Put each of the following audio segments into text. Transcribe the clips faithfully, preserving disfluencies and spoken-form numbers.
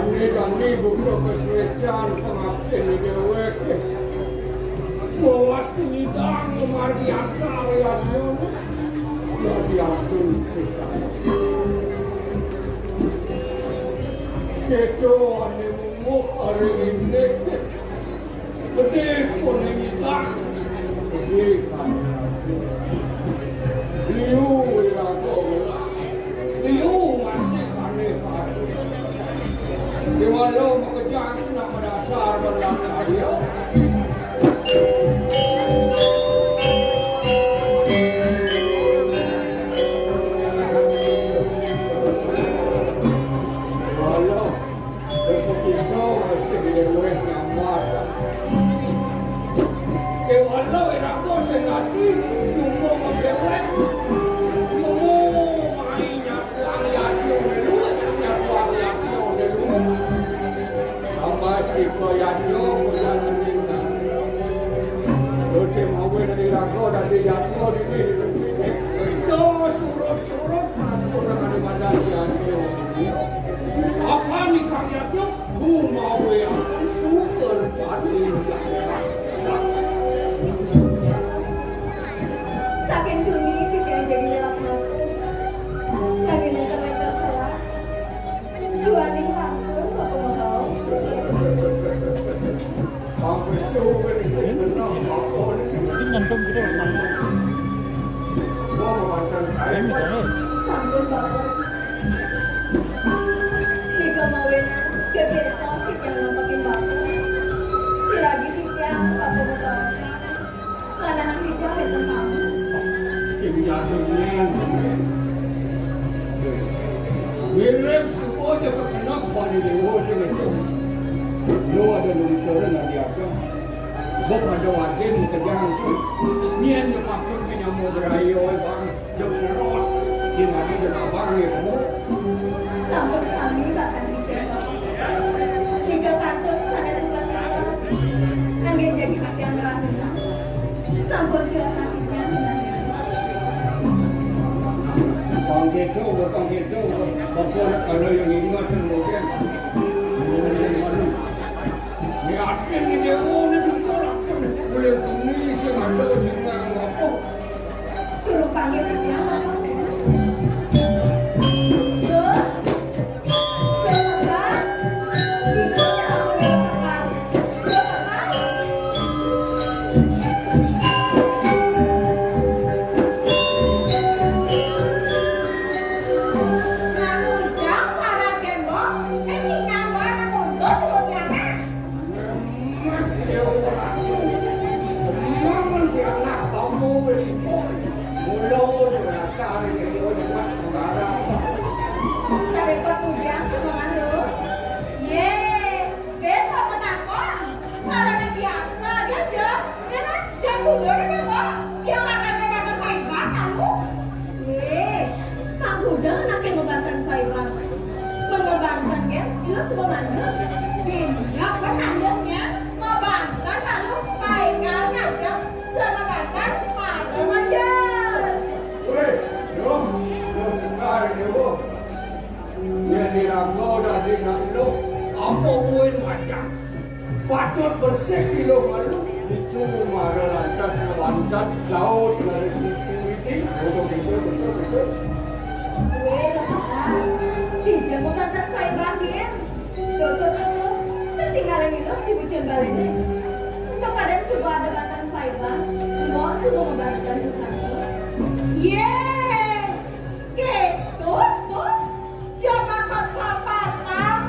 Ini kami buka kesulitan pengabdian di dewek. Bawas ngidang margi antar ya. Nah, diatur pisan. Kita ane mumuh hari ini. Gedé koné ngidang. Gedé koné. Liu iraga ngelah. Liu masih ané padu. Déwala makejang kena madasar belah kaya. Déwala. Kita masih leweh nyambat. Kéwala iraga sing ati, cuma mendewek. Cuma main nyatuang yadnya dulu, nyatuang yadnya dulu. Tambah si koyadnya, koyadnya. Lo cek mawe dari raga, dari yadnya, dari. Itu surut-surut, atur dengan ibadah yadnya. Apa nih kang yadnya? Gumawe akan suker paning. Saking tuni titiang jadi lelak mati. Nanging enten wénten salah. Duaning langkung Bapak Makaos. Bagus tuh, bener. Jadi ngantung gitu sama. Gua mau makan kain. Misalnya. Sampun, Bapak. Nika mawinan gegesa titiang nampakin Bapak. Piragi titiang Bapak Bapak. Manahan titiang wénten tamu. Sing jatuh nyen. Mirip suba ja kekeneh bani déwa sing itu. Lu ada lungsur nang diaga. Bok ada wadin kejang. Nyen ja patut nyamuk berayo, Bang. Jok serot. Di mana jok abang ya, Bu? Sampun sami bakal mikir. Tiga kantun sanés suka-suka. Anggén jagi titiang ngerasa. Sampun tiosan titiang. Pang gitu, pang gitu. Bapak kalau yang ingat mungkin. Yakin ni dia, oh, ni betul apa ni? Boleh bunyi sih, ada cengang apa? Turun panggil dia. Sur, Dokter Bang, itu yang aku Dokter Bang. Dokter Bang. Nah, ujang sarat gembok, saya cinta banget untuk sebutnya. Emang dia orang. Emang dia anak kamu bersiko. Mula dia berasal dari Jawa Tengah negara. Dari Pak Ujang semangat lu. Ye, ben mau takon. Caranya biasa dia aja. Dia kan jam kuda dia belok. Dia makannya bakal saiban lalu. Yé, Pak Gudang anaké mabanten saiban. Mun mabanten gén, jelas suba mandes. Béda pan mandesnya, mabanten lalu paékal ngajeng, saur mabanten mara mandes. Wéh, yo, yo, sekar, yo. Yén di raga dadi nak eluh, apa buin macam? Patut bersih iluh malu. Itu mara lantas ngelantat laut garis itu, itu. Betul, betul, betul, betul. Wéh, Loh Kakang, dija mabanten saiban, Din? Tuh, tuh, tuh, tuh. Sing tinggalin iluh di bucin baléné. Engké kadén suba ada banten saiban, mbok suba mabanten pisan. Yé! Kéto, tuh. Jabatan sapatang.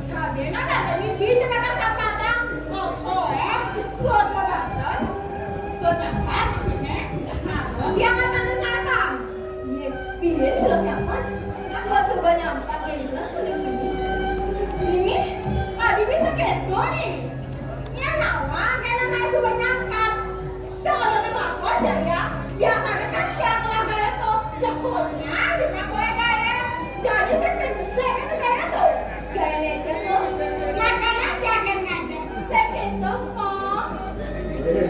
Kadéna datengin di jabatan sapatang. Mongko, eh. Suud mabanten. Suud nyampat di sini. Nah, dia ngapain ke sapatang? Iya, piye kalau nyampat? Kan gua suka nyampat, Bella. Ini, tadi bisa keto nih. Ini nawa, kena naik suka nyampat. Sing ada nang lapor, Jaya. Biasanya kan tiang keluarga itu cekulnya di Makoya Gaé. Jadi sing pinsik itu gaya tuh. Gaya necet tuh. Makanya jaga ngajak. Sing gitu, kok. Eh,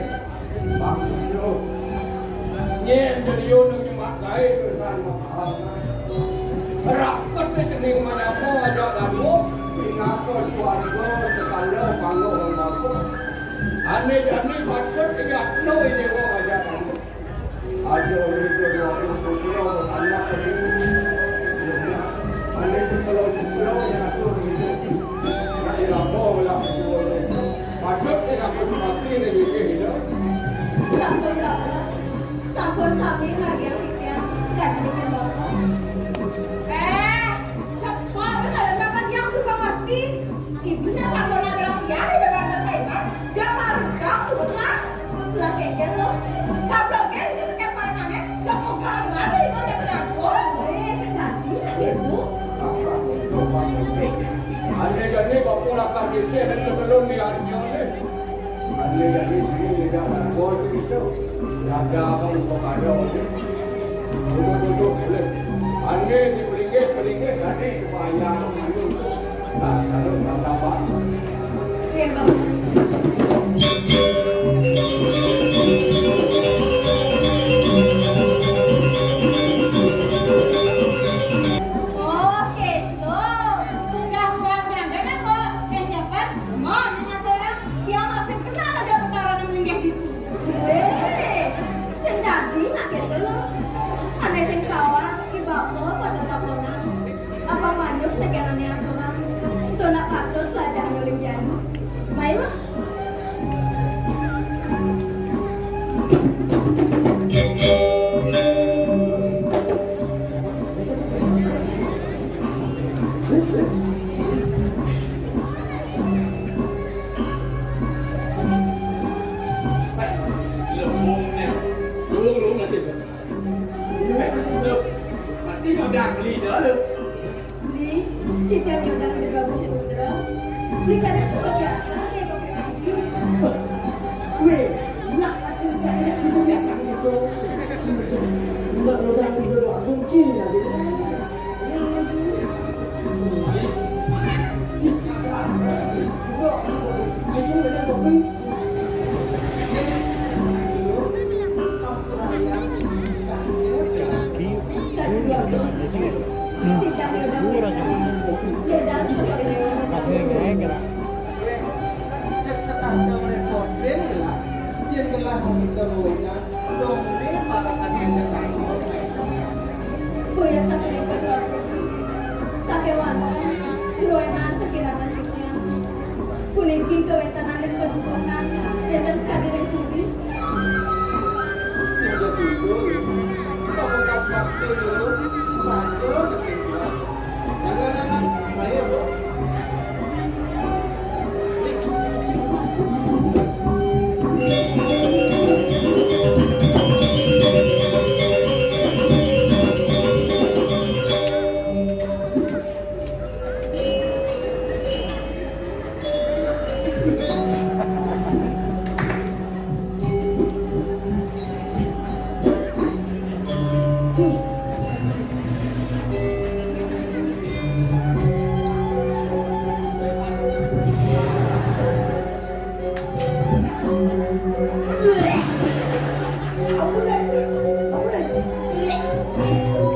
Pak Guru. Nyén jeriu nang nyemak gaé dosan mahal. Raket deh cening manyama aja dadu. Ngapa swarga sekala panggung bapa? Ane jani patut kejatno ide wong aja kamu. Aja uli dua puluh putra anak kamu. Ane sekala-sekala yang atur hidup. Nak ilapa belah suara. Patut ni nak mati ni gigih hidup. Sampun, Bapak. Sampun sami margiang titiang, sakadi pun Bapak. Eh, cepet, kada dapat yang suba ngerti. Ibunya sampun nagrak tiang di depan saingan, jam marujak sebetulnya. Lah kengken lo. Jam lo ke itu tekan parangannya, jam pegangan itu jam pedangkul. Eh, sakadi itu. Ane jani bapa lakar titih dan sebelum diarnya ni. Ane jani bini nida bos gitu. Dada abang kok ada ni. Duduk-duduk boleh. Ane di pelinggih-pelinggih tadi sembahyang dulu. Nah, kalau tak dapat. Iya, Bang. Oh, gitu. Unggah-unggah jangan kok. Yang nyepen, mau ngatur. Tiang masih kenal aja petaran yang linggih gitu. Weh, sing dadi nak gitu lo. Ane sing kawan, ki bapa pada takonan. Apa manut tegenane aturan? Itu nak patut pelajaran oleh jani. Baiklah. Lembungnya. Lembung, lembung masih. Ini masih tu. Pasti kau dah beli dah tu. Beli, kita ni udah ada bagus putra. Beli kada tu biasa, saya pakai pasti. Weh, nak ada banyak cukup biasa gitu. Nak udah udah dua kunci nanti. Boya sapunika, Bapak. Sakewanten, druénan kekirangan titiang. Puniki kawéntenan ring padukuhan, wénten sakadi ring puri. Sing jatuh, pamekas bakti dulu, saja detik. Nah, nah, nah, nah. Ayo, Bu.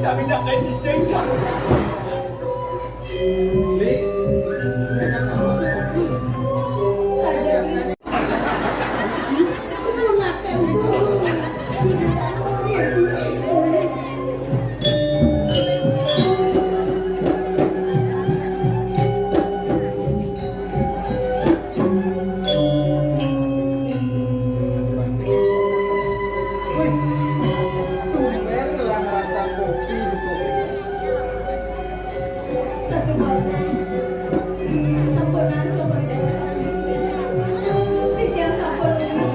Kami nak main cicing. Wih, tumben gelang rasa kopi di kopi. Tetubasan. Sampunang coba tidak usah. Titiang sampun ugi.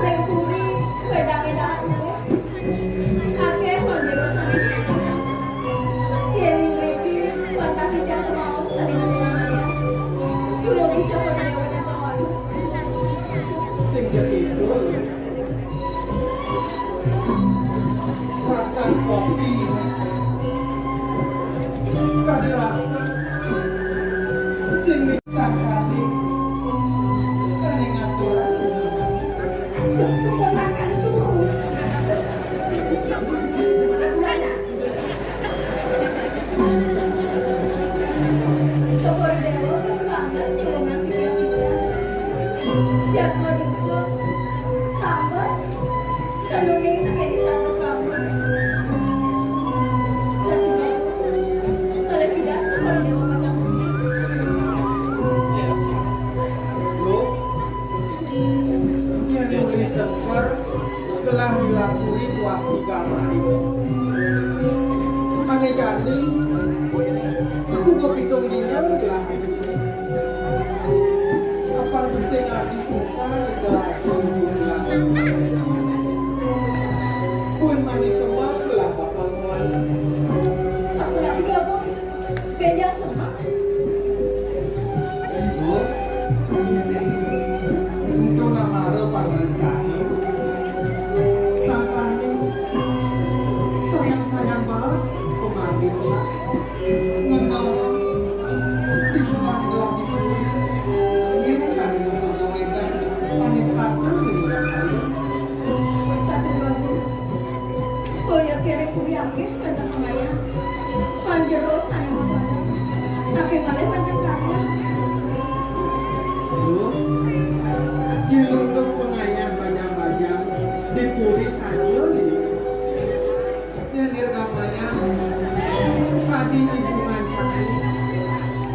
Ring puri, wedang-wedangan. Akéh manjero sané. Yéning mriki, wantah titiang kemawon sané ngaturang ayah. Dumugi cepet déwék kemawon. Sing jero itu. Rasan kopi. Kadi rasa. Sing sakali kari ngatur. Aduh, keponakanku. Di mana gulanya? Coba udah Jadma dosa, tambah, tenuni tekén di tata krama. Ratu, kalih pidarta para déwa patang. Loh, nyén uli Sekar gelah dilakuhi tuah tigang rayu. Ané jani, suba pitung dina gelah. Apa bisa ngadi sumpah gelah? Pun manis semua gelah bakal mulai. Sampun aku, bénjang semua. Ibu, ento namara pangrencana. Sangkaning sayang-sayang banget pemanggilan. Ngenong, isukan gelah dipun. Yén kami musuh goregan, manis kata. Kata bagus. Boya kere puri ameh wénten pangayah. Panjero sané macondo. Tapi malih wénten karya. Duh, jilunduk pangayah bajang-bajang di puri saja, Li. Yén irgamayang, padi ibu ngancani.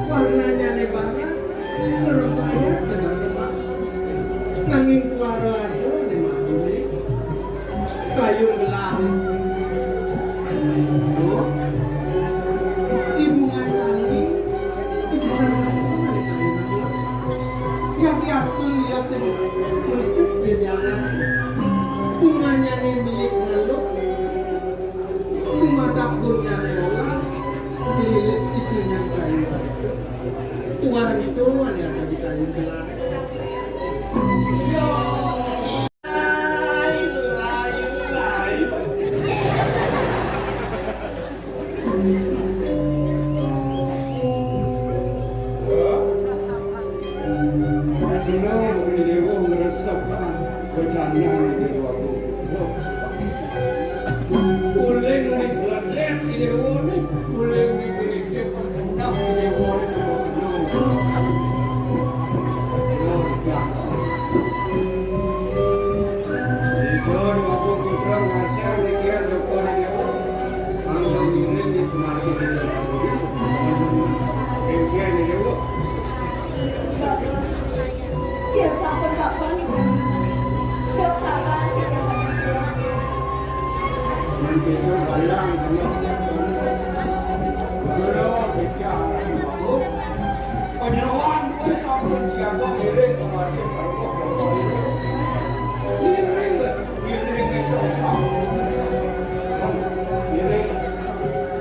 Warnanyané barak, ngrembaya tenang. Nanging kuara ada di madu, Li. Kayu gelah. Duh. Ibu ngancani, isikan kampung ada kayu gelah. Yang diastun dia sing meletik dia di atas. Bunganya ni milik ngaluk. Dumadak bunganya ni olas. Dililit itunya kayu. Tuan itu ada di kayu gelah. Kena bagi dewa meresap becangan di luar. Uling di seledet di dewa ni, uling di geritik. Yén sampun kapan nika? Dok kapan nika? Mén kita balang sama tiap tahun. Sudah bicara. Panyeroan duwé sampun siaga ngiring ka margi sarwa. Ngiring, ngiring iso. Ngiring,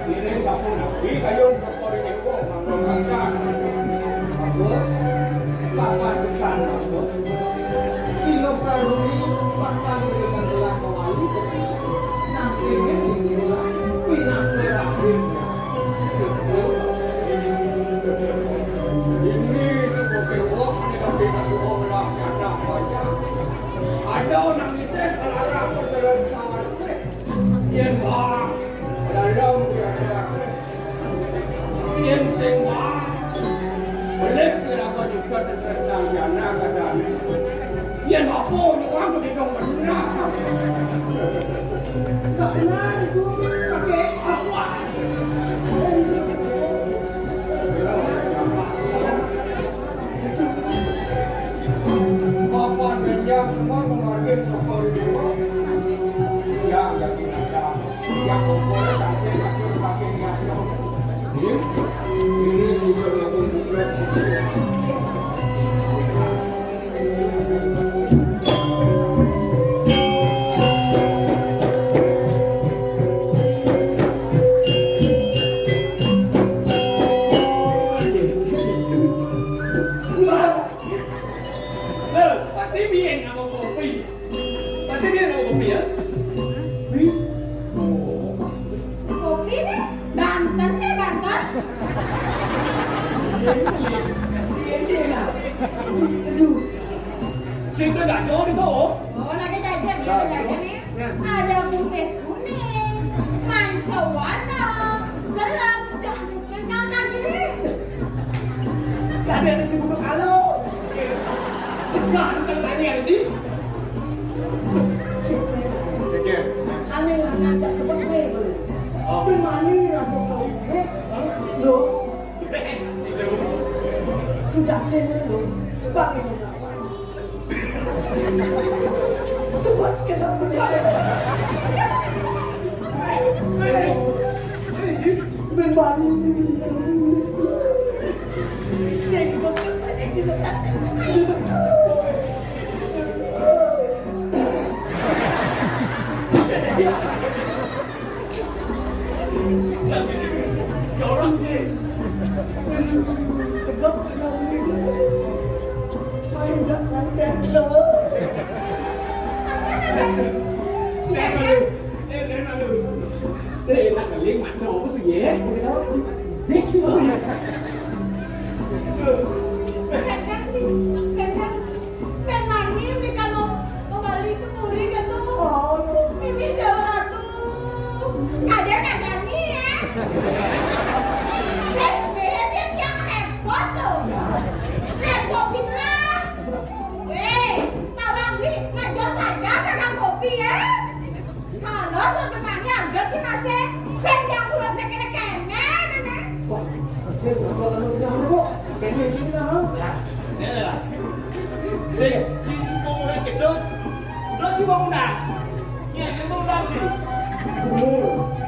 ngiring sampun nabi kayun ka pori dewa mangga kangkang. Mangga, papan pesan mangga. Sila karuni bakal ngiring gelah mawali. Nang ngiring pinaka rabi. Ada nang nitih kelarang terus tawar. Yén wah, dalam tiada. Yén sing wah, belik kira-kira juga terus nang jana kadane. Yén apa nyuwang kok didong bener. Kak Nar itu kakek apa? Bapak dan yang semua mengargin Jokowi Dewa. Yang jadi nada, yang kompor sampai akhir pakai yang. Ini, ini juga lagu juga. Wah, loh, pasti biyen nganggo kopi. Pasti biyen nganggo kopi ya? Wi. Oh. Kopi nih, banten nih, banten. Iya, iya, iya. Aduh. Sing udah gacor itu. Oh, lagi jajan, ya, jajan nih. Ada putih kuning, manca warna, selem, jangan lupa kaki. Kadang ada cibuku kalau. Wah, bukan tadi ada sih. Oke. Aneh ngajak sebut nih, boleh. Oh. Bén mani ra kok. Eh, lo. Sujatin lo. Bang itu. Sebut kenapa? Bén mani. Sing kok. Sebab kenapa ini? Main jangan tenda. Eh, enak kali, mana apa sih, ya? Begitu. Begitu. Kan mami, mami kalau mau balik ke Puri kan tuh. Oh, no. Mimi jawab ratu. Kadén aja nih, ya. Saya beda tiap repot tuh. Repot gitu lah. Weh, tolong nih, ngajar saja pegang kopi ya. Kalau sebenarnya agak sih masih, saya yang kurang saya kena kena, mana? Wah, saya cocok sama punya anak kok. Kayaknya sih kita, ha? Ya, ini lah. Saya di semua murid itu, udah sih mau undang. Ya, dia mau undang sih. Bener.